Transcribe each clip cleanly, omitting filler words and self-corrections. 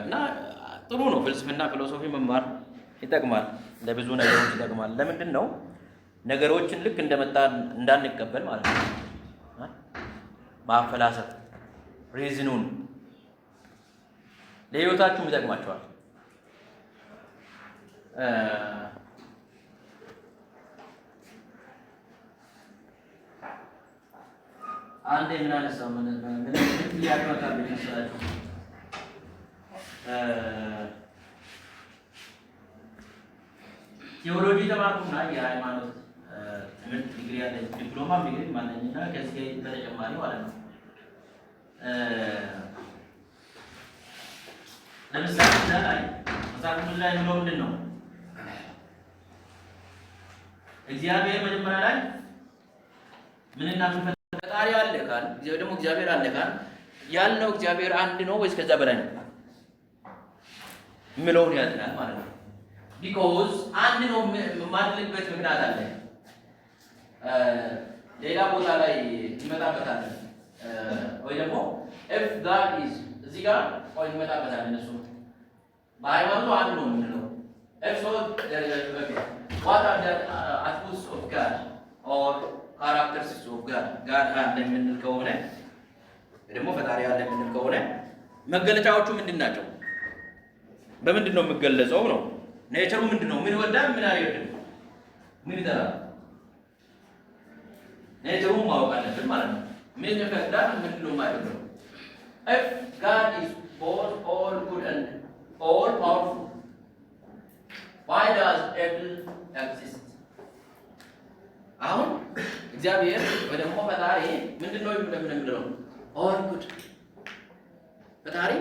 እና ጥሩ ነው። ፍልስፍና philosophy መማር ይጠቅማል፣ ለብዙ ነገሮች ይጠቅማል። ለምንድን ነው? ነገሮችን ልክ እንደመጣ እንዳንቀበል ማለት ነው። ማፈላሰፍ reason ኑን ለህይወታችሁም ይጠቅማቸዋል። አንዴ ምን አነሳው? ምን ምን ጥያቄ መጣብኝ መሰላችሁ? ቴዎሎጂ ተማርኩና የሃይማኖት ትምህርት ዲግሪ ያለ፣ ዲፕሎማ ዲግሪ ማለኝና ከዚህ በተጨማሪ ማለት ነው። ለምሳሌ እዛ ላይ መጽሐፍ ቅዱስ ላይ የሚለው ምንድን ነው? እግዚአብሔር መጀመሪያ ላይ ምንና ምን ፈጣሪ አለ ካል፣ እግዚአብሔር ደግሞ እግዚአብሔር አለ ካል፣ ያልነው እግዚአብሔር አንድ ነው ወይስ ከዛ በላይ ነው የሚለውን ያጥናል ማለት ነው። Because አንድ ነው የማንልበት ምክንያት አለ። ሌላ ቦታ ላይ እንመጣበታለን። ወይ ደግሞ if God is እዚህ ጋር ቆይ እንመጣበታለን። እነሱ በሃይማኖቱ አንድ ነው የምንለው። If so, what are the attributes of God or characteristics of God? God አለ የምንል ከሆነ፣ ደግሞ ፈጣሪ አለ የምንል ከሆነ መገለጫዎቹ ምንድን ናቸው? በምንድን ነው የሚገለጸው ነው? Nature ኡ ምንድን ነው? ምን ይወዳል? ምን አይወድም? ምን ይጠላል? Nature ኡን ማወቅ አለብን ማለት ነው። ምን ይፈቅዳል? ምንድን ነው የማይፈቅደው? If God is both all good and all powerful, why does evil exist? አሁን እግዚአብሔር ወይ ደግሞ ፈጣሪ ምንድን ነው የምንለው? All good፣ ፈጣሪ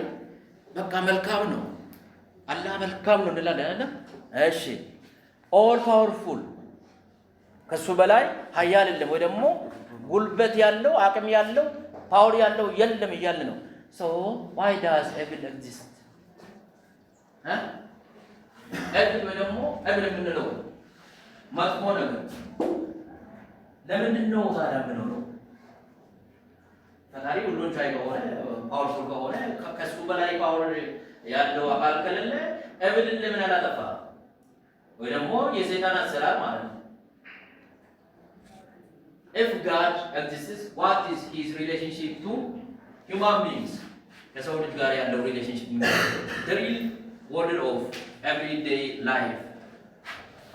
በቃ መልካም ነው፣ አላህ መልካም ነው እንላለን አይደል? እሺ፣ all powerful፣ ከሱ በላይ ኃያል የለም ወይ ደግሞ ጉልበት ያለው፣ አቅም ያለው፣ power ያለው የለም እያልን ነው። So why does evil exist? Evil ወይ ደግሞ evil የምንለው መጥፎ ነገር ለምንድን ነው ታዲያ የምንሆነው? ፈጣሪ ሁሉን ቻይ ከሆነ፣ powerful ከሆነ፣ ከሱ በላይ power ያለው አካል ከሌለ evil ን ለምን አላጠፋ? ወይ ደግሞ የሰይጣን አሰራር ማለት ነው። If God exists, what is his relationship to human beings? ከሰው ልጅ ጋር ያለው relationship ምንድን ነው? The real world of everyday life።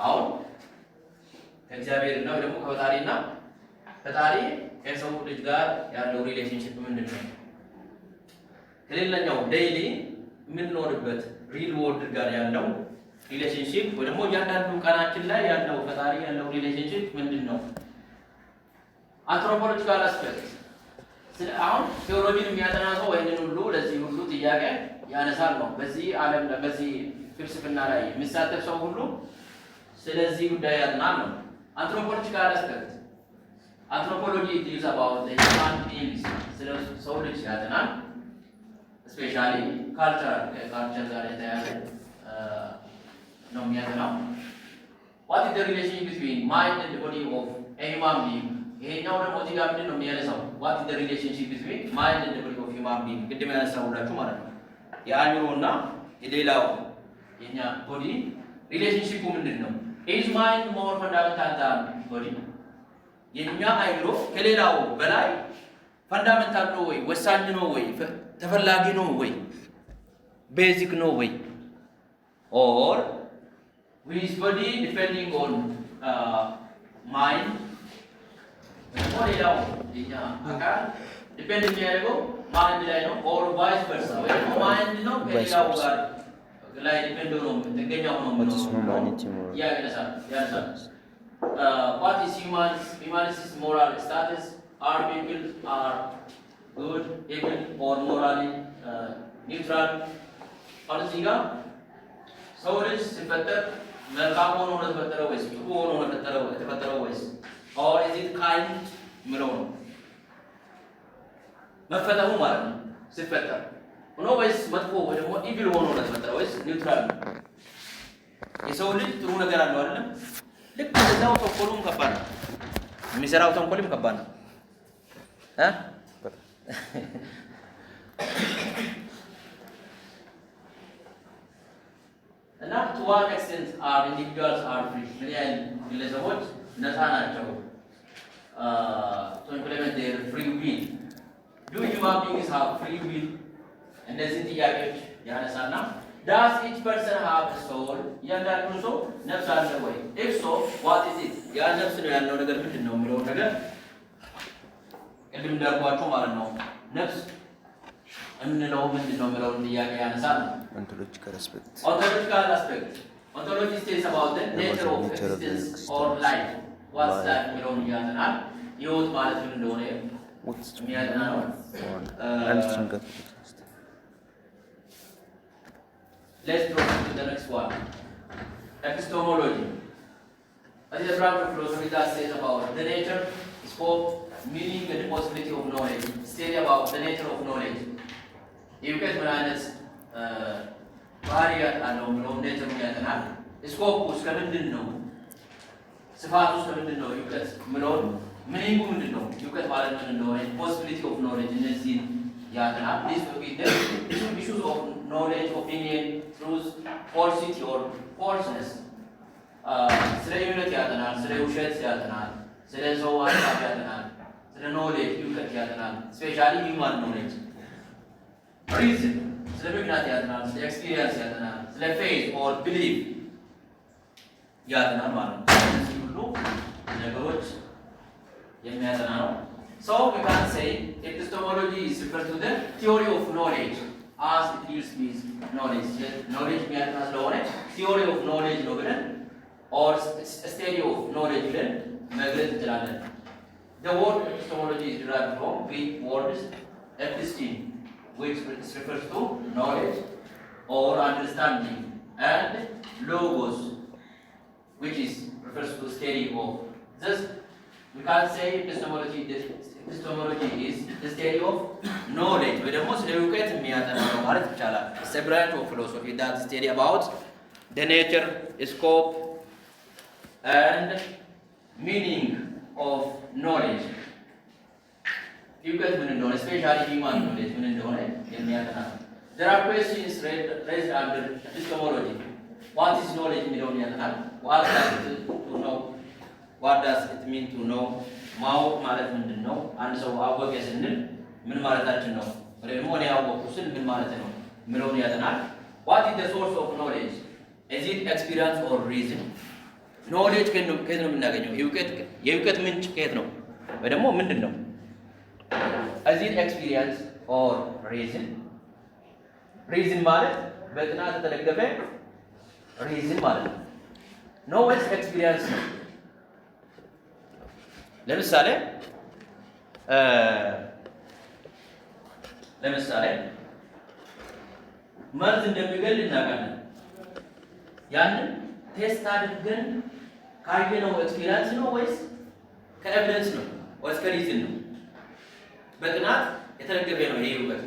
አሁን ከእግዚአብሔርና ወይ ደግሞ ከፈጣሪና ፈጣሪ ከሰው ልጅ ጋር ያለው relationship ምንድን ነው? ከሌላኛው daily የምንኖርበት real world ጋር ያለው relationship ወይ ደግሞ እያንዳንዱ ቀናችን ላይ ያለው ፈጣሪ ያለው relationship ምንድን ነው? Anthropological aspect። አሁን ቴዎሎጂን የሚያጠና ሰው ይህንን ሁሉ ለዚህ ሁሉ ጥያቄ ያነሳል ነው። በዚህ ዓለም በዚህ ፍልስፍና ላይ የሚሳተፍ ሰው ሁሉ ስለዚህ ጉዳይ ያጠናል ነው። Anthropological aspect፣ anthropology deals about human beings፣ ስለ ሰው ልጅ ያጠናል። Especially cultural ከ culture ጋር የተያያዘ ነው የሚያጠናው። What is the relation between mind and body of a human being? ይሄኛው ደግሞ እዚህ ጋር ምንድን ነው የሚያነሳው? What is the relationship between mind and body of human being? ቅድም ያነሳሁላችሁ ማለት ነው። የአእምሮ እና የሌላው የኛ body relationship ኡ ምንድን ነው? Is mind more fundamental than body? የኛ አእምሮ ከሌላው በላይ fundamental ነው ወይ? ወሳኝ ነው ወይ? ተፈላጊ ነው ወይ? Basic ነው ወይ? Or with body depending on mind፣ ደግሞ ሌላው የኛ አካል depend የሚያደርገው mind ላይ ነው or vice versa፣ ወይ ደግሞ mind ነው ከሌላው ጋር ላይ depend ሆኖ ጥገኛ ሆኖ What is humanity moral? ያነሳል ያነሳል። What is human's moral status? Are people are good, evil or morally neutral? አሁን እዚህ ጋር ሰው ልጅ ሲፈጠር መልካም ሆኖ ነው የተፈጠረው ወይስ ጥሩ ሆኖ ነው የተፈጠረው ወይስ or is it kind ምለው ነው፣ መፈጠሩ ማለት ነው። ሲፈጠር ሆኖ ወይስ መጥፎ ወይ ደግሞ evil ሆኖ ነው የተፈጠረው ወይስ neutral ነው? የሰው ልጅ ጥሩ ነገር አለው አይደለም? ልክ እንደዛው ተንኮሉም ከባድ ነው። የሚሰራው ተንኮልም ከባድ ነው እ። What extent are individuals are free? ምን ያህል ግለሰቦች ነፃ ናቸው to implement their free will? Do human beings have free will? እነዚህን ጥያቄዎች ያነሳና does each person have soul? እያንዳንዱ ሰው ነፍስ አለ ወይ? If so, what is it? ያ ነፍስ ነው ያለው ነገር ምንድን ነው የሚለውን ነገር ቅድም እንዳልኳቸው ማለት ነው። ነፍስ የምንለው ምንድን ነው የሚለውን ጥያቄ ያነሳል ነው። Ontological aspect. Ontological aspect. Ontology states about the nature of nature of the existence or existence. Life. What's Life. Life የሚለውን ያጠናል። ህይወት ማለት ምን እንደሆነ What's የሚያጠና ነው። one understanding of existence. Let's proceed to the next one. Epistemology. That is a branch of philosophy that says about the nature, scope, meaning, and possibility of knowledge. Study about the nature of knowledge. የእውቀት ምን አይነት ባህሪያት አለው የሚለውን nature ኡን ያጠናል። Scope እስከ ምንድን ነው? ስፋቱ እስከ ምንድን ነው? እውቀት የሚለውን meaning ኡ ምንድን ነው? እውቀት ማለት ምን እንደሆነ፣ possibility of knowledge፣ እነዚህን ያጠናል። This will be the issues of knowledge, opinion, truth, falsity or falseness. ስለ እውነት ያጠናል፣ ስለ ውሸት ያጠናል፣ ስለ ሰው ሀሳብ ያጠናል፣ ስለ knowledge እውቀት ያጠናል። Specially human knowledge, reason፣ ስለ ምክንያት ያጠናል፣ ስለ experience ያጠናል፣ ስለ faith or belief ያጠናል ማለት ነው። እነዚህ ሁሉ ነገሮች የሚያጠና ነው። So we can say epistemology is referred to the theory of knowledge as it deals with knowledge. Knowledge የሚያጠና ስለሆነ theory of knowledge ነው ብለን or study of knowledge ብለን መግለጽ እንችላለን። The word epistemology is derived from Greek words episteme, which refers to knowledge or understanding, and logos, which is refers to study of. Thus, we can say epistemology is the study of knowledge ወይ ደግሞ ስለ እውቀት የሚያጠና ነው ማለት ይቻላል። It's a branch of philosophy that study about the nature, scope, and meaning of knowledge. እውቀት ምን እንደሆነ፣ especially human knowledge ምን እንደሆነ የሚያጠና ነው። There are questions raised under epistemology. What is knowledge የሚለውን ያጠናል። What does it to know? What does it mean to know? ማወቅ ማለት ምንድን ነው? አንድ ሰው አወቀ ስንል ምን ማለታችን ነው? ወይ ደግሞ እኔ አወቅኩ ስል ምን ማለት ነው የሚለውን ያጠናል። What is the source of knowledge? Is it experience or reason? Knowledge ከየት ነው የምናገኘው? የእውቀት ምንጭ ከየት ነው? ወይ ደግሞ ምንድን ነው? Is it experience or reason? Reason ማለት በጥናት የተደገፈ reason ማለት ነው። No ወይስ experience ነው? ለምሳሌ መርዝ እንደሚገል እናውቃለን። ያንን test አድርገን ካየነው experience ነው ወይስ ከ evidence ነው ወይስ ከ reason ነው? በጥናት የተደገፈ ነው። ይሄ እውቀት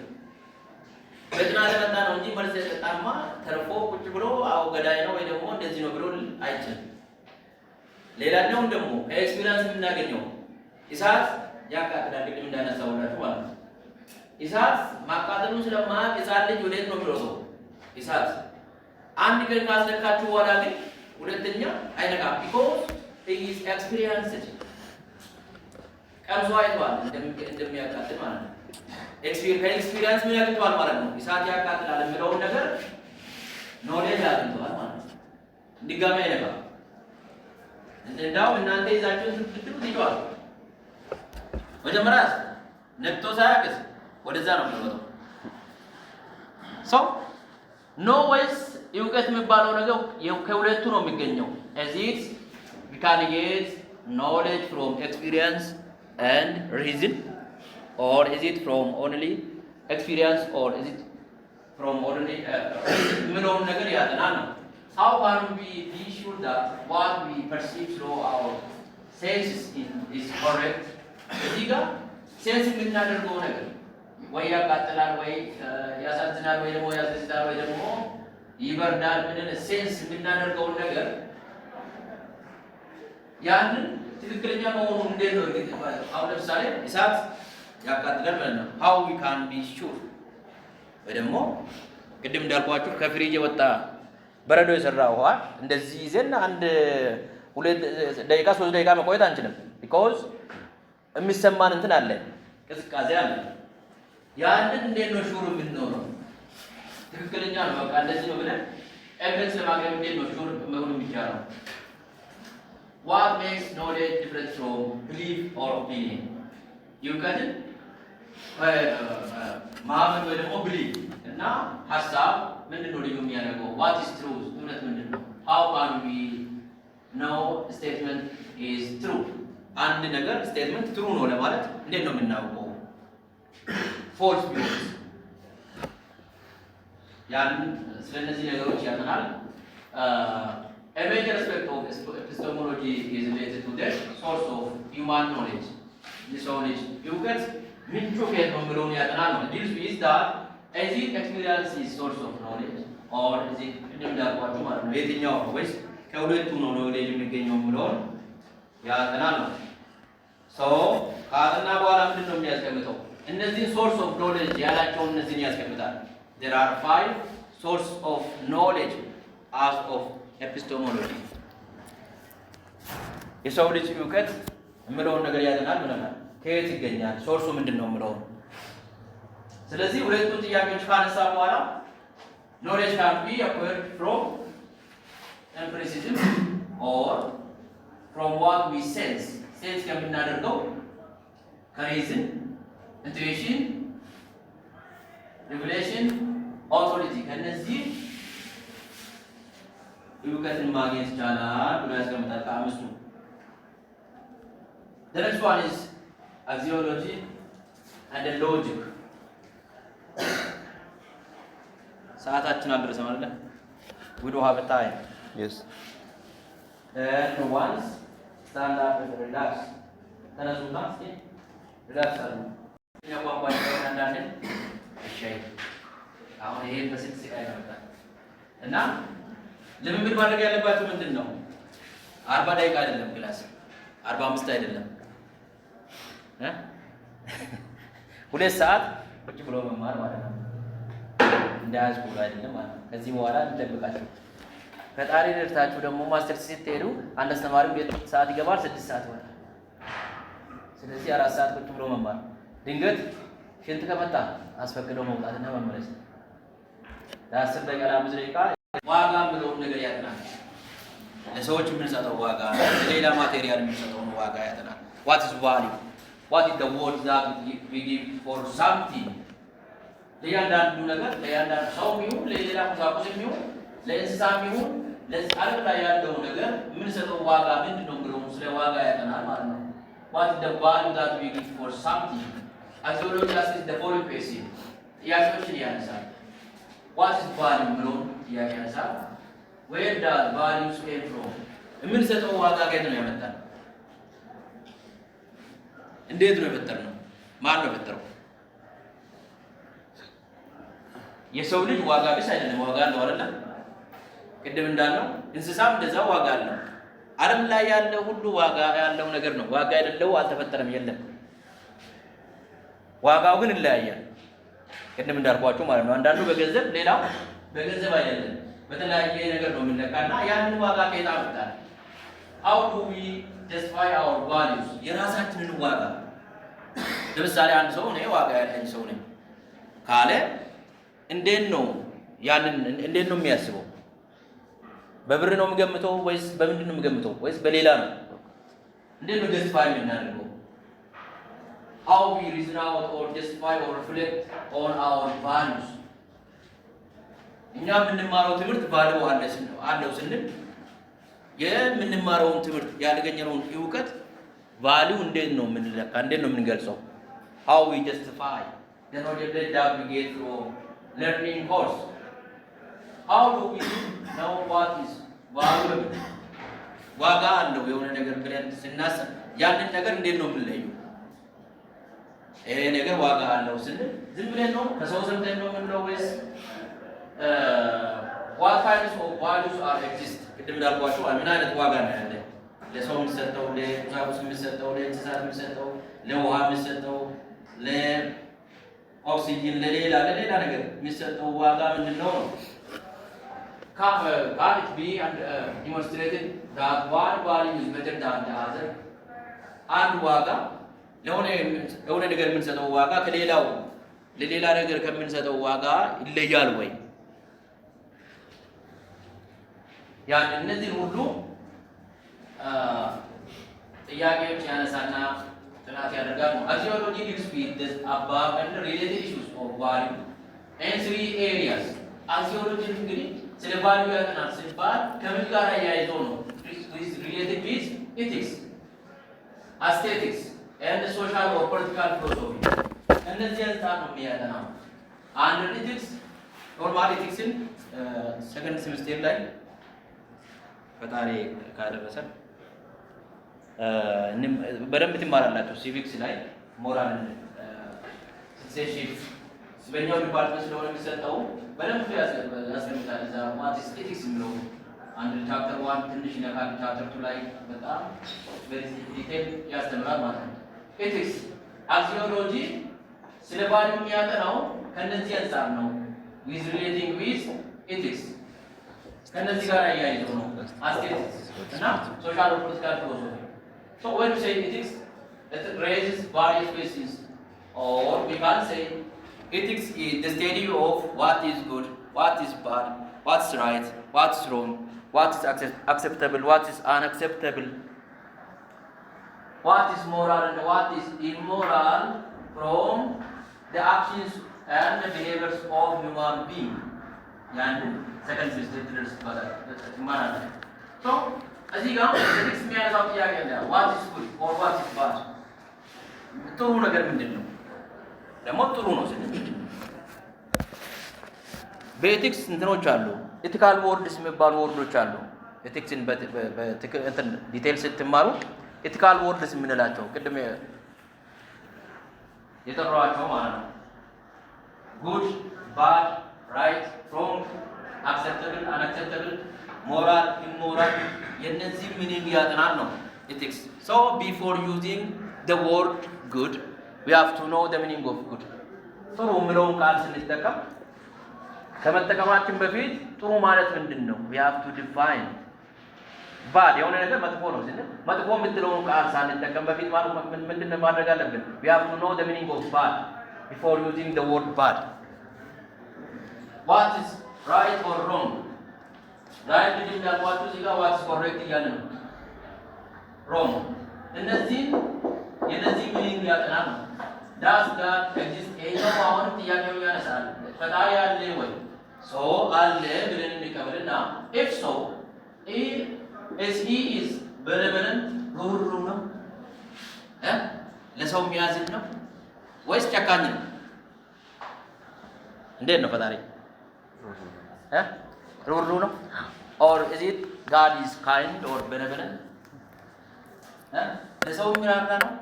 በጥናት የመጣ ነው እንጂ መርዝ የጠጣማ ተርፎ ቁጭ ብሎ አዎ ገዳይ ነው ወይ ደግሞ እንደዚህ ነው ብሎ አይችልም። ሌላኛውን ደግሞ ከ experience የምናገኘው እሳት ያቃጥላል። ቅድም እንዳነሳሁላችሁ ማለት ነው። እሳት ማቃጠሉን ስለማያውቅ ሕፃን ልጅ ወዴት ነው የሚሮጠው? እሳት አንድ ቀን ካስነካችሁ በኋላ ግን ሁለተኛ አይነካም። Because is experienced፣ ቀምሶ አይቷል እንደሚያቃጥል ማለት ነው። ከ experience ምን ያግኝተዋል ማለት ነው? እሳት ያቃጥላል የሚለውን ነገር knowledge አግኝተዋል ማለት ነው። ድጋሚ አይነካም። እንዳውም እናንተ ይዛችሁ ብትሉት ይጮሃል። መጀመሪያ ነክቶ ሳያቅስ ወደዛ ነው የሚሮጠው። ሰው no ወይስ እውቀት የሚባለው ነገር ከሁለቱ ነው የሚገኘው። Is it we can get knowledge from experience and reason, or is it from only experience, or is it from only reason የሚለውን ነገር ያጠናል ነው። How can we be sure that what we perceive through our senses is correct? እዚህ ጋር sense የምናደርገው ነገር ወይ ያቃጥላል፣ ወይ ያሳዝናል፣ ወይ ደግሞ ያስደስታል፣ ወይ ደግሞ ይበርዳል። ምን sense የምናደርገውን ነገር ያንን ትክክለኛ መሆኑን እንዴት ነው እርግጥ? አሁን ለምሳሌ እሳት ያቃጥላል ማለት ነው። How we can be sure? ወይ ደግሞ ቅድም እንዳልኳችሁ ከፍሪጅ የወጣ በረዶ የሰራ ውሃ እንደዚህ ይዘን አንድ 2 ደቂቃ 3 ደቂቃ መቆየት አንችልም። Because የሚሰማን እንትን አለ፣ ቅዝቃዜ አለ። ያንን እንዴት ነው sure የምንሆነው? ትክክለኛ ነው በቃ እንደዚህ ነው ብለን evidence ለማቅረብ እንዴት ነው sure መሆን የሚቻለው? What makes knowledge different from belief or opinion? እውቀትን ማመን ወይ ደግሞ belief እና ሀሳብ ምንድን ነው ልዩ የሚያደርገው? What is truth? እውነት ምንድን ነው? How can we know statement is true? አንድ ነገር statement true ነው ለማለት እንዴት ነው የምናውቀው? False ቢሆንስ? ያንን ስለነዚህ ነገሮች ያጠናል። A major aspect of epistemology is related to the source of human knowledge. የሰው ልጅ እውቀት ምንጩ ከየት ነው የሚለውን ያጠናል ነው። Deals with that, is it experience is source of knowledge or is it ቅድም እንዳልኳችሁ ማለት ነው፣ የትኛው ነው ወይስ ከሁለቱ ነው knowledge የሚገኘው የሚለውን ያጠናል ነው። So ካጠና በኋላ ምንድን ነው የሚያስቀምጠው? እነዚህን source of knowledge ያላቸውን እነዚህን ያስቀምጣል። There are five source of knowledge as of epistemology. የሰው ልጅ እውቀት የምለውን ነገር ያጠናል ብለናል። ከየት ይገኛል? Source ኡ ምንድን ነው የምለውን። ስለዚህ ሁለቱን ጥያቄዎች ካነሳ በኋላ knowledge can be acquired from empiricism or from what we sense, sense ከምናደርገው ከ reason፣ intuition፣ revelation፣ authority ከነዚህ እውቀትን ማግኘት ይቻላል ብሎ ያስቀምጣል ከአምስቱ። The next one is axiology and the logic. ሰዓታችን አልደረሰም አይደለ? We don't have a time. Yes. And once stand up and relax. ተነሱና እስኪ relax አድርጉ። እኛ ቋንቋ አንዳንዴ እሺ፣ አሁን ይሄን በስንት ስቃይ ነው እና ልምምድ ማድረግ ያለባቸው ምንድን ነው? 40 ደቂቃ አይደለም class፣ 45 አይደለም እ 2 ሰዓት ቁጭ ብሎ መማር ማለት ነው። እንደ high school አይደለም ማለት ነው። ከዚህ በኋላ እንጠብቃቸው። ፈጣሪ ረድታችሁ ደግሞ ማስተርስ ስትሄዱ አንድ አስተማሪ 2 ሰዓት ይገባል፣ 6 ሰዓት ይወጣል። ስለዚህ 4 ሰዓት ቁጭ ብሎ መማር፣ ድንገት ሽንት ከመጣ አስፈቅደው መውጣትና መመለስ፣ ለ10 ደቂቃ ለ5 ደቂቃ። ዋጋ የምለውን ነገር ያጠናል። ለሰዎች የምንሰጠው ዋጋ፣ ለሌላ material የምንሰጠውን ዋጋ ያጠናል። What is value? What is the worth that we give for something? ለእያንዳንዱ ነገር፣ ለእያንዳንዱ ሰው ይሁን፣ ለሌላ ቁሳቁስ ይሁን፣ ለእንስሳም ይሁን፣ ለዓለም ላይ ያለው ነገር የምንሰጠው ዋጋ ምንድን ነው ብሎ ስለ ዋጋ ያጠናል ማለት ነው። What is the value that we give for something? Axiology asks the following question. ጥያቄዎችን ያነሳል። What is value ብሎ ጥያቄ ያነሳል። Where does values came from? የምንሰጠው ዋጋ ከየት ነው ያመጣል? እንዴት ነው የፈጠርነው? ማን ነው የፈጠረው? የሰው ልጅ ዋጋ ቢስ አይደለም፣ ዋጋ አለው አይደለ? ቅድም እንዳልነው እንስሳም እንደዛው ዋጋ አለው። ዓለም ላይ ያለ ሁሉ ዋጋ ያለው ነገር ነው። ዋጋ የሌለው አልተፈጠረም፣ የለም። ዋጋው ግን ይለያያል። ቅድም እንዳልኳችሁ ማለት ነው። አንዳንዱ በገንዘብ፣ ሌላው በገንዘብ አይደለም፣ በተለያየ ነገር ነው የምንለካና ያንን ዋጋ ከየት አመጣን? How do we justify our values? የራሳችንን ዋጋ፣ ለምሳሌ አንድ ሰው እኔ ዋጋ ያለኝ ሰው ነኝ ካለ እንዴት ነው ያንን እንዴት ነው የሚያስበው? በብር ነው የሚገምተው ወይስ በምንድን ነው የሚገምተው ወይስ በሌላ ነው? እንዴት ነው justify የምናደርገው? How we reason out or justify or reflect on our values. እኛ የምንማረው ትምህርት value አለው ስንል የምንማረውን ትምህርት፣ ያገኘነውን እውቀት value እንዴት ነው የምንለካ? እንዴት ነው የምንገልጸው? How we justify the knowledge that we get from learning course? How do we know what is valuable? ዋጋ አለው የሆነ ነገር ብለን ስናስብ ያንን ነገር እንዴት ነው የምንለየው? ይሄ ነገር ዋጋ አለው ስንል ዝም ብለን ነው ከሰው ሰምተን ነው የምንለው ወይስ what kinds of values are exist? ቅድም እንዳልኳችሁ ምን አይነት ዋጋ ነው ያለ? ለሰው የሚሰጠው፣ ለቁሳቁስ የሚሰጠው፣ ለእንስሳት የሚሰጠው፣ ለውሃ የሚሰጠው፣ ለኦክሲጅን፣ ለሌላ ለሌላ ነገር የሚሰጠው ዋጋ ምንድን ነው ነው? Can it be demonstrated that one value is better than the other? አንድ ዋጋ ለሆነ ነገር የምንሰጠው ዋጋ ከሌላው ለሌላ ነገር ከምንሰጠው ዋጋ ይለያል ወይ? ያን እነዚህን ሁሉ ጥያቄዎች ያነሳና ጥናት ያደርጋል ነው። Axiology deals with this above and related issues of value in three areas። Axiology እንግዲህ ስለ value ያጠናል ሲባል ከምን ጋር አያይዞ ነው? Related with ethics, aesthetics and social or political philosophy። እነዚህ አንጻር ነው የሚያጠናው። አንድ ethics, normal ethics ን second semester ላይ ፈጣሪ ካደረሰን በደንብ ትማራላችሁ። Civics ላይ moral, citizenship በኛው department ስለሆነ የሚሰጠው በደንብ ያስቀምጣል። እዛ what is ethics የሚለው አንድ chapter 1 ትንሽ ይነካል። Chapter 2 ላይ በጣም በዚህ detail ያስተምራል ማለት ነው። Ethics, axiology ስለ value የሚያጠናው ከነዚህ አንጻር ነው። With relating with ethics ከነዚህ ጋር አያይዘው ነው። Aesthetics እና social political philosophy. So when we say ethics, it raises various questions, or we can say ethics is the study of what is good, what is bad, what's right, what's wrong, what is acceptable, what is unacceptable, what is moral and what is immoral from the actions and the behaviors of human being. ያንን second semester ትደርስበታል ትማራለህ። So እዚህ ጋር ethics የሚያነሳው ጥያቄ አለ። What is good or what is bad? ጥሩ ነገር ምንድን ነው? ደግሞ ጥሩ ነው ስንል ምንድን ነው? በ ethics እንትኖች አሉ። Ethical words የሚባሉ word ኦች አሉ። Ethics ን እንትን detail ስትማሩ ethical words የምንላቸው ቅድም የጠራኋቸው ማለት ነው። Good, bad, right, wrong, acceptable, unacceptable, moral, immoral የእነዚህ meaning ያጠናል ነው ethics። So before using the word "good", we have to know the meaning of "good"። ጥሩ የሚለውን ቃል ስንጠቀም ከመጠቀማችን በፊት ጥሩ ማለት ምንድን ነው? We have to define bad። የሆነ ነገር መጥፎ ነው ስንል መጥፎ የምትለውን ቃል ሳንጠቀም በፊት ማለት ምንድን ነው ማድረግ አለብን? We have to know the meaning of "bad" before using the word "bad"። What is right or wrong? Right እንግዲህ እንዳልኳችሁ እዚህ ጋር what is correct እያለ ነው። Wrong እነዚህን የነዚህ meaning ያጠናል ነው። Does God exist? ይሄኛው አሁንም ጥያቄው ያነሳል። ፈጣሪ አለ ወይ? So አለ ብለን እንቀበልና if so, is he is benevolent? ሩህሩህ ነው እ ለሰው የሚያዝን ነው ወይስ ጨካኝ ነው? እንዴት ነው ፈጣሪ እ ሩህሩህ ነው? Or is it God is kind or benevolent? እ ለሰው የሚራራ ነው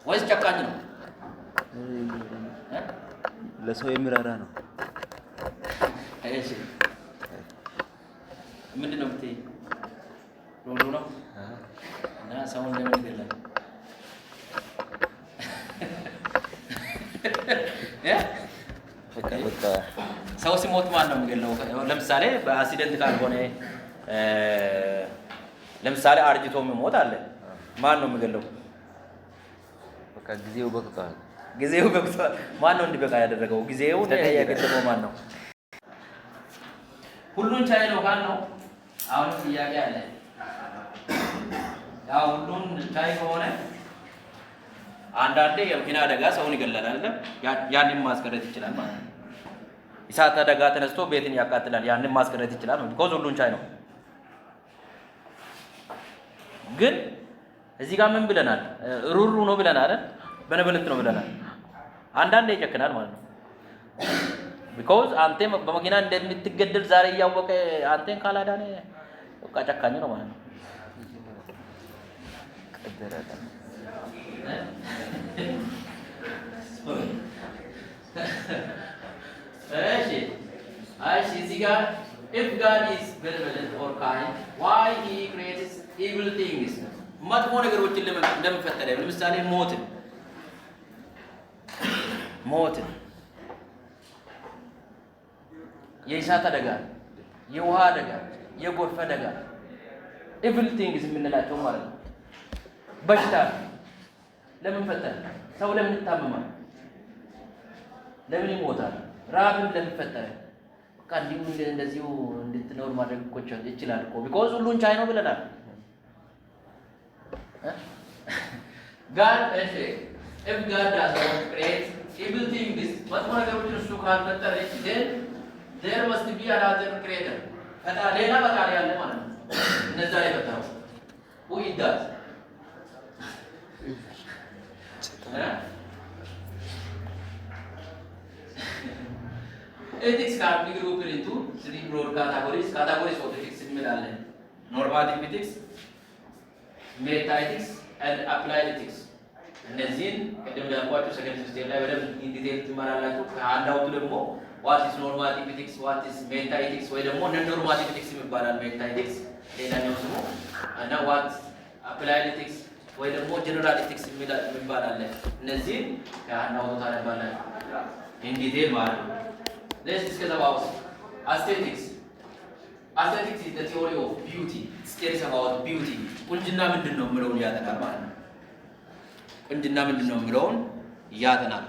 ወይስ ጨካኝ ነው? እ? ለሰው የሚራራ ነው። እሺ፣ ምንድን ነው የምትይኝ? ሩህሩህ ነው እና ሰውን ለምን ይገላል? እ? በቃ በቃ። ሰው ሲሞት ማን ነው የሚገለው? ለምሳሌ በ accident ካልሆነ ለምሳሌ አርጅቶ የሚሞት አለ። ማን ነው የሚገለው? በቃ ጊዜው በቅቷል። ጊዜው በቅቷል። ማን ነው እንዲበቃ ያደረገው? ጊዜውን ተቀየረ። የገደበው ማን ነው? ሁሉን ቻይ ነው ካል ነው አሁንም ጥያቄ አለ። ያው ሁሉን ቻይ ከሆነ አንዳንዴ የመኪና አደጋ ሰውን ይገላል አይደለም? ያንን ማስቀረት ይችላል ማለት ነው። እሳት አደጋ ተነስቶ ቤትን ያቃጥላል። ያንን ማስቀረት ይችላል ማለት because ሁሉን ቻይ ነው። ግን እዚህ ጋር ምን ብለናል? ሩህሩህ ነው ብለናል አይደል? Benevolent ነው ብለናል። አንዳንዴ ይጨክናል ማለት ነው። Because አንተ በመኪና እንደምትገደል ዛሬ እያወቀ አንተን ካላዳነ በቃ ጨካኝ ነው ማለት ነው። ቀደረ። እሺ፣ እዚህ ጋር if God is benevolent or kind, why he creates evil things? መጥፎ ነገሮችን ለምን ፈጠረ? ለምሳሌ ሞትን፣ የእሳት አደጋ የውሃ አደጋ፣ የጎርፍ አደጋ፣ evil things የምንላቸው ማለት ነው። በሽታ ለምን ፈጠረ? ሰው ለምን ይታመማል? ለምን ይሞታል? ራብን ለምን ፈጠረ? በቃ እንዲሁ እንደዚሁ እንድትኖር ማድረግ እኮ ይችላል እኮ፣ because ሁሉን ቻይ ነው ብለናል። God፣ እሺ፣ if God does not create evil things፣ መጥፎ ነገሮችን እሱ ካልፈጠረ፣ then there must be another creator፣ ሌላ ፈጣሪ አለ ማለት ነው። እነዛ የፈጠረው፣ who is that? እ? Ethics can be grouped into three broad categories. Categories of ethics እንላለን። Normative ethics, meta ethics and applied ethics። እነዚህን ቅድም እንዳልኳችሁ second semester ላይ በደንብ in detail ትማራላችሁ። ከ handout ኡ ደግሞ what is normative ethics፣ what is meta ethics ወይ ደግሞ non normative ethics ይባላል። Meta ethics ሌላኛው ስሙ እና what applied ethics ወይ ደግሞ general ethics የሚባል አለ። እነዚህን ከ handout ኡ ታነባላችሁ in detail ማለት ነው። Let's discuss about aesthetics. Aesthetics is the theory of beauty. It studies about beauty. ቁንጅና ምንድን ነው የሚለውን ያጠናል ማለት ነው። ቁንጅና ምንድን ነው የሚለውን ያጠናል።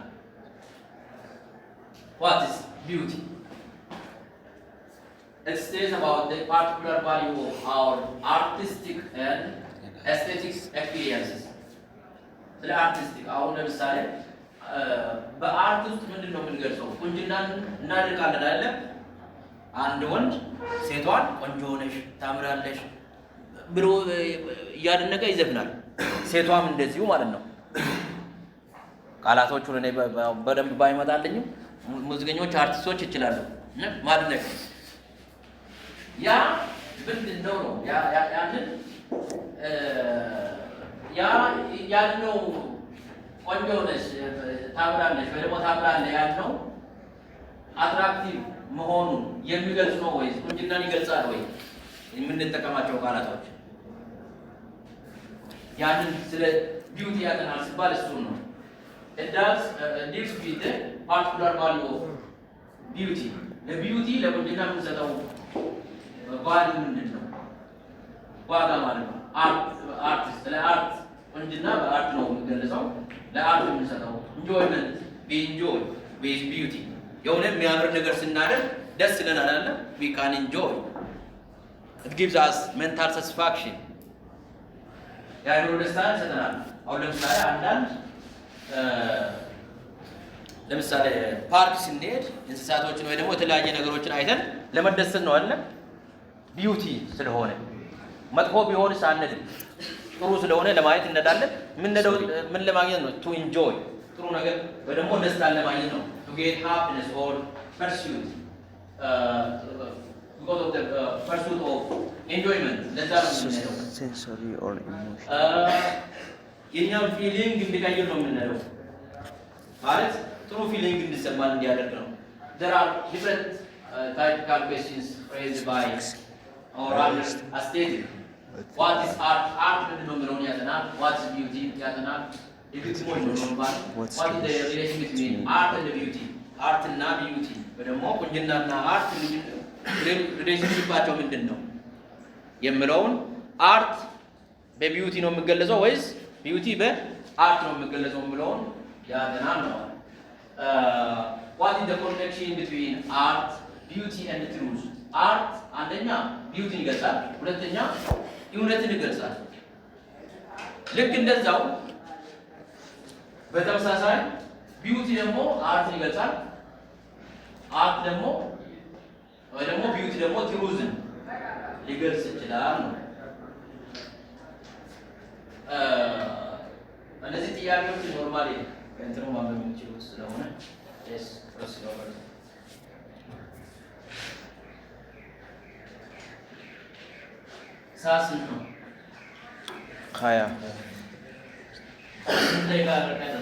What is beauty? It states about the particular value of our artistic and aesthetic experiences. ስለ artistic፣ አሁን ለምሳሌ በ art ውስጥ ምንድን ነው የምንገልጸው? ቁንጅናን እናደንቃለን አይደለ? አንድ ወንድ ሴቷን ቆንጆ ነሽ፣ ታምራለሽ ብሎ እያደነቀ ይዘፍናል። ሴቷም እንደዚሁ ማለት ነው። ቃላቶቹን እኔ በደንብ ባይመጣልኝም ሙዚቀኞች፣ አርቲስቶች ይችላሉ ማድነቅ። ያ ምንድን ነው ነው ያንን ያ ያልነው ቆንጆ ነሽ፣ ታምራለሽ ወይ ደግሞ ታምራለህ ያልነው attractive መሆኑን የሚገልጽ ነው ወይ? ቁንጅናን ይገልጻል ወይ? የምንጠቀማቸው ቃላቶች ያንን ስለ beauty ያጠናል ሲባል እሱን ነው። It deals with the particular value of beauty። ለ beauty፣ ለቁንጅና የምንሰጠው value ምንድን ነው? ዋጋ ማለት ነው። Art፣ ስለ art፣ ቁንጅና በ art ነው የሚገለጸው። ለ art የምንሰጠው enjoyment፣ we enjoy with beauty። የሆነ የሚያምር ነገር ስናደርግ ደስ ይለናል አይደለ? We can enjoy, it gives us mental satisfaction፣ የአእምሮ ደስታ ይሰጠናል። አሁን ለምሳሌ አንዳንድ ለምሳሌ ፓርክ ስንሄድ እንስሳቶችን ወይ ደግሞ የተለያየ ነገሮችን አይተን ለመደሰት ነው አይደለ? Beauty ስለሆነ፣ መጥፎ ቢሆንስ አንልም። ጥሩ ስለሆነ ለማየት እንሄዳለን። የምንሄደው ምን ለማግኘት ነው? To enjoy፣ ጥሩ ነገር ወይ ደግሞ ደስታን ለማግኘት ነው። To get happiness or pursuit because of the pursuit of enjoyment፣ ለዛ ነው የምንሄደው። Sensory or emotion. የእኛም feeling እንዲቀይር ነው የምንሄደው። ማለት ጥሩ feeling እንዲሰማን እንዲያደርግ ነው። There are different typical questions raised by or under aesthetic. What is art? Art ምንድን ነው የሚለውን ያጠናል። What is beauty ያጠናል። የግጥሞች ነው normal። What's What is the relation between art and beauty? Art እና beauty ወይ ደግሞ ቁንጅናና art relationship ኣቸው ምንድን ነው የሚለውን፣ art በ beauty ነው የሚገለጸው ወይስ beauty በ art ነው የሚገለጸው የሚለውን ያጠናል ነው። What is the connection between art, beauty and truth? Art አንደኛ beauty ን ይገልጻል፣ ሁለተኛ እውነትን ይገልጻል። ልክ እንደዛው በተመሳሳይ beauty ደግሞ art ን ይገልጻል። Art ደግሞ ወይ ደግሞ beauty ደግሞ truth ን ሊገልጽ ይችላል ነው። እነዚህ ጥያቄዎች normally ከእንትኑ ማንበብ የሚችሉት ስለሆነ፣ yes, proceed over። ሰዓት ስንት ነው? 20። ስንት ደቂቃ ቀረ?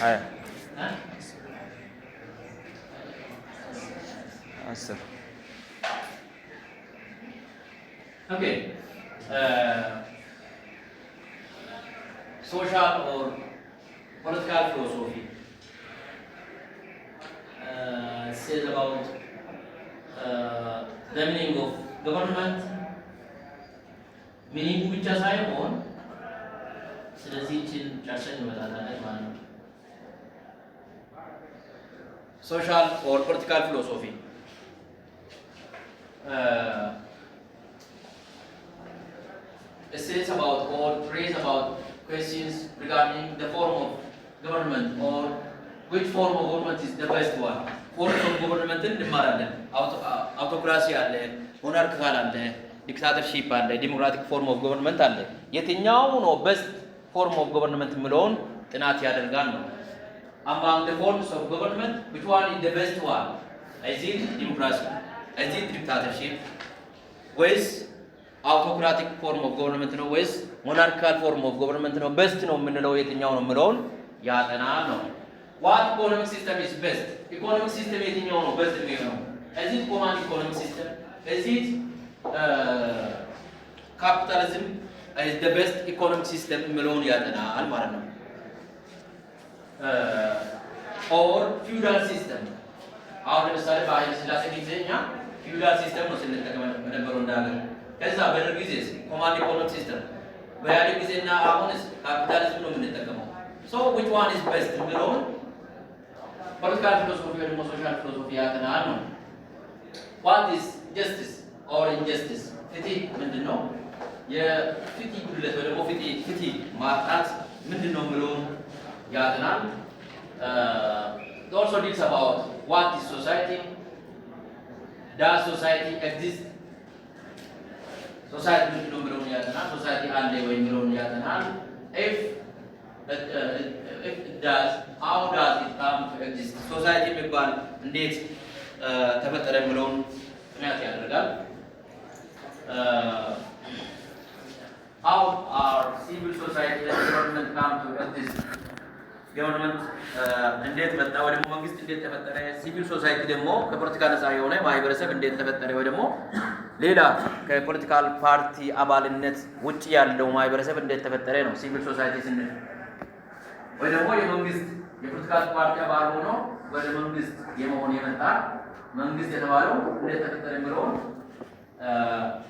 20። እ? 10። Okay. Social or political philosophy says about The meaning of government, meaning ኡ ብቻ ሳይሆን ስለዚህ ይህችን ጨርሰን እንመጣለን ማለት ነው። Social or political philosophy states about or raise about questions regarding the form of government or which form of government is the best one. Forms of government እንማራለን። Autocracy አለ፣ monarchical አለ፣ dictatorship አለ፣ democratic form of government አለ። የትኛው ነው best form of government የሚለውን ጥናት ያደርጋል ነው። Among the forms of government, which one is the best one? Is it democracy? Is it dictatorship? ወይስ autocratic form of government ነው ወይስ monarchical form of government ነው best ነው የምንለው የትኛው ነው የምለውን ያጠናል ነው። What economic system is best? Economic system የትኛው ነው best የሚሆነው? Is it command economic system? Is it capitalism is the best economic system የሚለውን ያጠናል ማለት ነው። Or feudal system። አሁን ለምሳሌ በኃይለ ሥላሴ ጊዜ እኛ feudal system ነው ስንጠቀም የነበረው እንደ ሀገር። ከዛ በደርግ ጊዜ command economic system፣ በኢህአዴግ ጊዜና አሁንስ ካፒታሊዝም ነው የምንጠቀመው። So which one is best የሚለውን political philosophy ወይ ደግሞ social philosophy ያጠናል ነው። What is justice or injustice? ፍትህ ምንድን ነው? የፍትህ ጉድለት ወይ ደግሞ ፍትህ ማጣት ምንድን ነው የሚለውን ያጠናል። Also deals about what is society, does society exist? Society ምንድን ነው የሚለውን ያጠናል። Society አለ ወይ የሚለውን ያጠናል። If it does, how does it come to exist? Society የሚባል እንዴት ተፈጠረ የሚለውን ጥናት ያደርጋል። How are civil society and government come to exist? Government እንዴት መጣ ወይ ደግሞ መንግስት እንዴት ተፈጠረ? Civil society ደግሞ ከፖለቲካ ነፃ የሆነ ማህበረሰብ እንዴት ተፈጠረ ወይ ደግሞ ሌላ ከ political party አባልነት ውጭ ያለው ማህበረሰብ እንዴት ተፈጠረ ነው civil society ስንል። ወይ ደግሞ የመንግስት የ political party አባል ሆኖ ወደ መንግስት የመሆን የመጣ መንግስት የተባለው እንዴት ተፈጠረ የሚለውን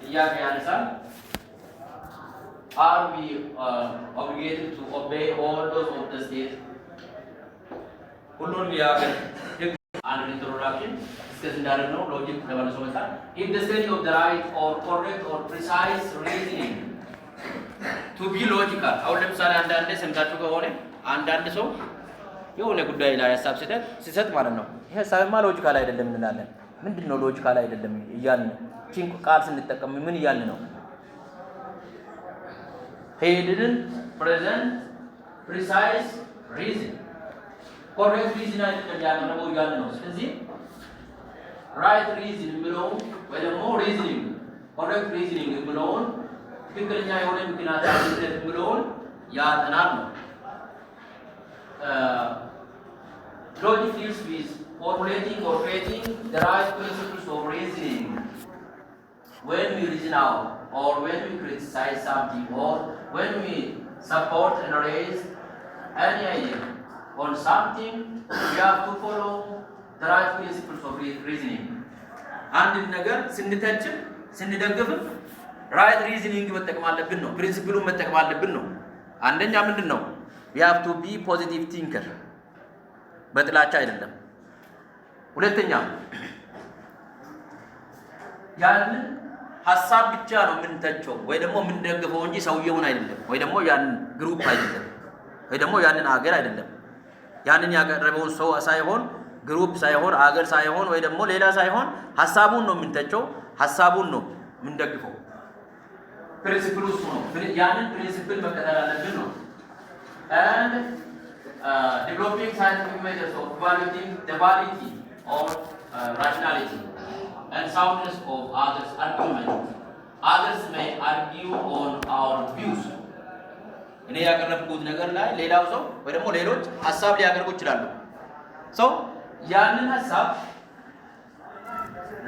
ጥያቄ ያነሳል። Are we obligated to obey all laws of the state? ሁሉንም የሀገር ህግ። አንድ introduction discuss እንዳደረግነው logic ተመልሶ መጣ። In the study of the right or correct or precise reasoning, to be logical። አሁን ለምሳሌ አንዳንዴ ሰምታችሁ ከሆነ አንዳንድ ሰው የሆነ ጉዳይ ላይ ሀሳብ ሲሰጥ ማለት ነው፣ ይሄ ሀሳብማ logical አይደለም እንላለን። ምንድን ነው logical አይደለም እያልን ቺን ቃል ስንጠቀም ምን እያልን ነው? He didn't present precise reason, correct reason አይደለም ያቀረበው እያልን ነው። ስለዚህ right reason የሚለውን ወይ ደግሞ reasoning, correct reasoning የሚለውን፣ ትክክለኛ የሆነ ምክንያታዊነት የሚለውን ያጠናል ነው። Logic deals with formulating or creating the right principles of reasoning. When we reason out or when we criticize something or when we support and raise any idea on something, we have to follow the right principles of reasoning. አንድን ነገር ስንተችም ስንደግፍም right reasoning መጠቀም አለብን ነው። Principle ኡን መጠቀም አለብን ነው። አንደኛ ምንድን ነው? We have to be positive thinker፣ በጥላቻ አይደለም። ሁለተኛ ያንን ሀሳብ ብቻ ነው የምንተቸው ወይ ደግሞ የምንደግፈው እንጂ ሰውየውን አይደለም፣ ወይ ደግሞ ያንን group አይደለም፣ ወይ ደግሞ ያንን አገር አይደለም። ያንን ያቀረበውን ሰው ሳይሆን፣ group ሳይሆን፣ አገር ሳይሆን፣ ወይ ደግሞ ሌላ ሳይሆን ሀሳቡን ነው የምንተቸው፣ ሀሳቡን ነው የምንደግፈው። Principle ኡ እሱ ነው። ያንን principle መከተል አለብን ነው። And developing scientific methods of evaluating the validity or rationality and soundness of others' argument. Others may argue on our views. እኔ ያቀረብኩት ነገር ላይ ሌላው ሰው ወይ ደግሞ ሌሎች ሀሳብ ሊያቀርቡ ይችላሉ። So ያንን ሀሳብ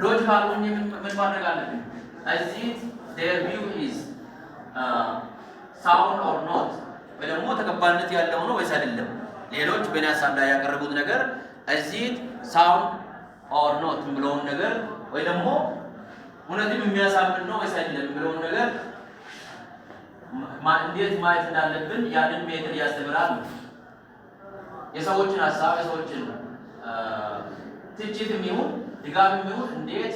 logical ሆኜ ምን ማድረግ አለብን? Is it their view is sound or not? ወይ ደግሞ ተቀባይነት ያለው ነው ወይስ አይደለም? ሌሎች በእኔ ሀሳብ ላይ ያቀረቡት ነገር is it sound or not የሚለውን ነገር ወይ ደግሞ እውነትም የሚያሳምን ነው ወይስ አይደለም የሚለውን ነገር እንዴት ማየት እንዳለብን ያንን method ያስተምራል ነው። የሰዎችን ሀሳብ፣ የሰዎችን ትችትም ይሁን ድጋፍም ይሁን እንዴት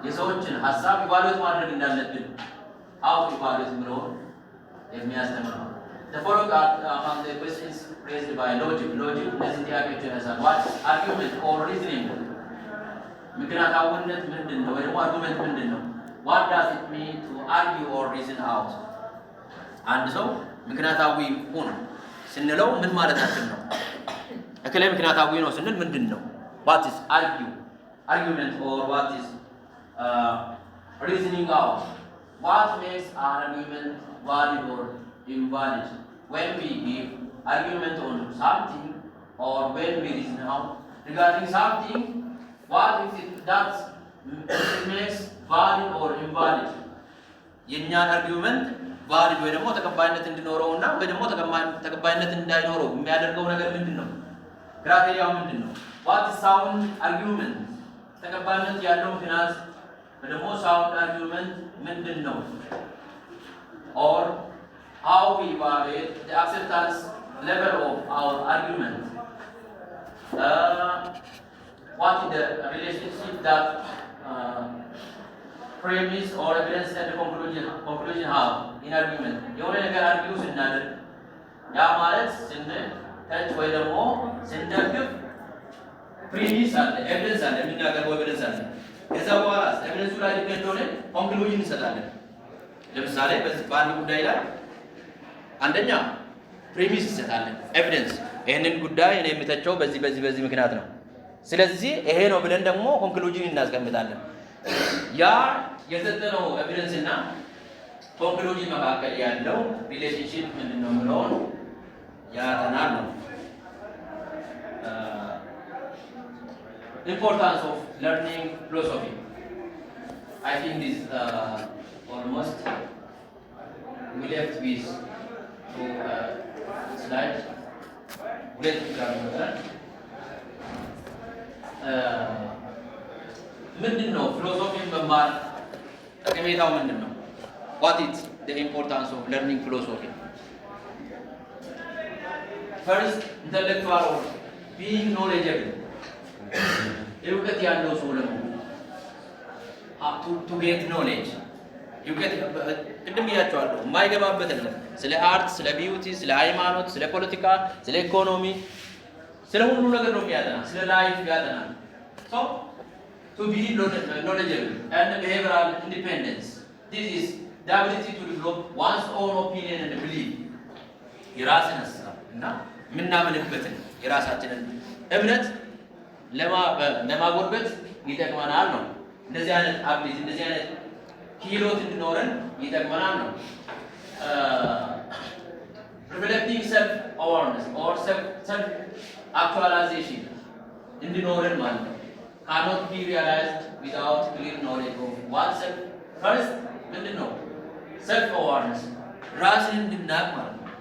የሰዎችን ሀሳብ evaluate ማድረግ እንዳለብን፣ how to evaluate የሚለውን የሚያስተምር ነው። The following are among the questions raised by logic. Logic እነዚህ ጥያቄዎች ያነሳል። What is argument or reasoning? ምክንያታዊነት ምንድን ነው? ወይ ደግሞ argument ምንድን ነው? What does it mean to argue or reason out? አንድ ሰው ምክንያታዊ ሁን ስንለው ምን ማለታችን ነው? እከሌ ምክንያታዊ ነው ስንል ምንድን ነው? What is argument or what is reasoning out? What makes an argument valid or invalid? When we give argument on something or when we reason out regarding something, what is it that makes valid or invalid? የእኛን argument valid ወይ ደግሞ ተቀባይነት እንዲኖረው እና ወይ ደግሞ ተቀባይነት እንዳይኖረው የሚያደርገው ነገር ምንድን ነው? Criteria ው ምንድን ነው? What sound argument? ተቀባይነት ያለው ምክንያት ወይ ደግሞ sound argument ምንድን ነው? Or how we evaluate the acceptance level of our argument. What is the relationship that premise or evidence and conclusion have in argument? የሆነ ነገር argue ስናደርግ፣ ያ ማለት ስንተች ወይ ደግሞ ስንደግፍ premise አለ፣ evidence አለ፣ የምናቀርበው evidence አለ። ከዛ በኋላ evidence ኡ ላይ depend ሆነን conclusion እንሰጣለን። ለምሳሌ በዚህ በአንድ ጉዳይ ላይ አንደኛ premise እንሰጣለን፣ evidence፣ ይህንን ጉዳይ እኔ የምተቸው በዚህ በዚህ በዚህ ምክንያት ነው። ስለዚህ ይሄ ነው ብለን ደግሞ conclusion እናስቀምጣለን። ያ የሰጠነው evidence እና conclusion መካከል ያለው relationship ምንድን ነው የሚለውን ያጠናል ነው። Importance of learning philosophy. I think this almost we left with two slides. ሁለት ብቻ ነው የሚቀረን። ምንድን ነው philosophy ን መማር ጠቀሜታው ምንድን ነው? What is the importance of learning philosophy? First, intellectual or being knowledgeable፣ እውቀት ያለው ሰው ለመሆን፣ to get knowledge። እውቀት ቅድም ብያቸዋለሁ፣ የማይገባበት የለም። ስለ art፣ ስለ beauty፣ ስለ ሃይማኖት፣ ስለ ፖለቲካ፣ ስለ ኢኮኖሚ፣ ስለ ሁሉ ነገር ነው የሚያጠና፣ ስለ life ያጠናል። So to be knowledgeable and behavioral independence. This is the ability to develop one's own opinion and belief. የራስን ሀሳብ እና የምናምንበትን የራሳችንን እምነት ለማጎልበት ይጠቅመናል ነው። እንደዚህ አይነት ability፣ እንደዚህ አይነት ክህሎት እንዲኖረን ይጠቅመናል ነው። Reflecting self awareness or self actualization እንዲኖረን ማለት ነው። ካኖት ቢ ሪያላይዝድ ዊዛውት ክሊር ኖሌጅ ኦፍ ዋን ሰልፍ። ፈርስት ምንድን ነው? Self awareness፣ ራስን እንድናቅ ማለት ነው።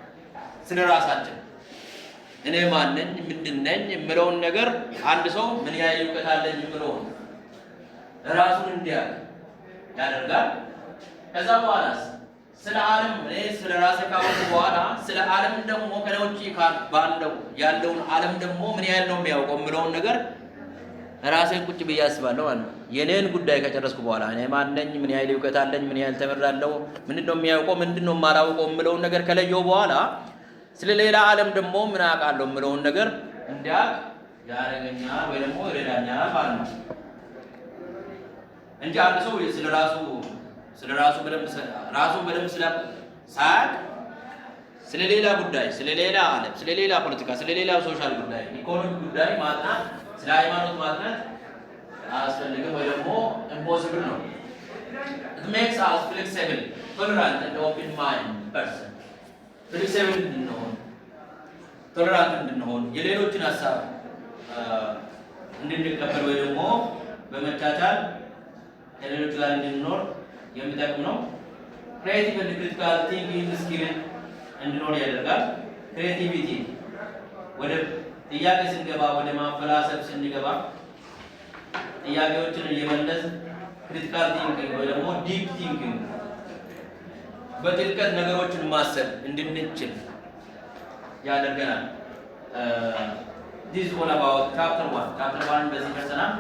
ስለ ራሳችን እኔ ማን ነኝ፣ ምንድን ነኝ የምለውን ነገር፣ አንድ ሰው ምን ያህል እውቀት አለኝ የምለውን ራሱን እንዲያውቅ ያደርጋል። ከዛ በኋላስ ስለ ዓለም፣ እኔ ስለ ራሴ ካወቅኩ በኋላ ስለ ዓለም ደግሞ ከኔ ውጪ ባለው ያለውን ዓለም ደግሞ ምን ያህል ነው የሚያውቀው የምለውን ነገር ራሴን ቁጭ ብዬ አስባለሁ ማለት ነው። የኔን ጉዳይ ከጨረስኩ በኋላ እኔ ማን ነኝ፣ ምን ያህል እውቀት አለኝ፣ ምን ያህል ተምሬያለሁ፣ ምንድን ነው የሚያውቀው፣ ምንድን ነው የማላውቀው የምለውን ነገር ከለየው በኋላ ስለ ሌላ ዓለም ደግሞ ምን አውቃለሁ የምለውን ነገር እንዲያውቅ ያደርገኛል ወይ ደግሞ ይረዳኛል ማለት ነው እንጂ አንድ ሰው ስለ ራሱ በደንብ ራሱን በደንብ ስለ ሳያውቅ ስለ ሌላ ጉዳይ፣ ስለ ሌላ ዓለም፣ ስለ ሌላ ፖለቲካ፣ ስለ ሌላ social ጉዳይ፣ ኢኮኖሚ ጉዳይ ማጥናት፣ ስለ ሃይማኖት ማጥናት አያስፈልግም ወይ ደግሞ impossible ነው። It makes us flexible, tolerant and open mind person. Flexible እንድንሆን፣ tolerant እንድንሆን፣ የሌሎችን ሀሳብ እንድንቀበል ወይ ደግሞ በመቻቻል ከሌሎች ጋር እንድንኖር የሚጠቅም ነው። Creative and critical thinking skill እንዲኖር ያደርጋል። Creativity፣ ወደ ጥያቄ ስንገባ፣ ወደ ማፈላሰፍ ስንገባ፣ ጥያቄዎችን እየመለስን Critical thinking ወይ ደግሞ deep thinking፣ በጥልቀት ነገሮችን ማሰብ እንድንችል ያደርገናል። This all about chapter 1። Chapter 1 በዚህ ደርሰናል።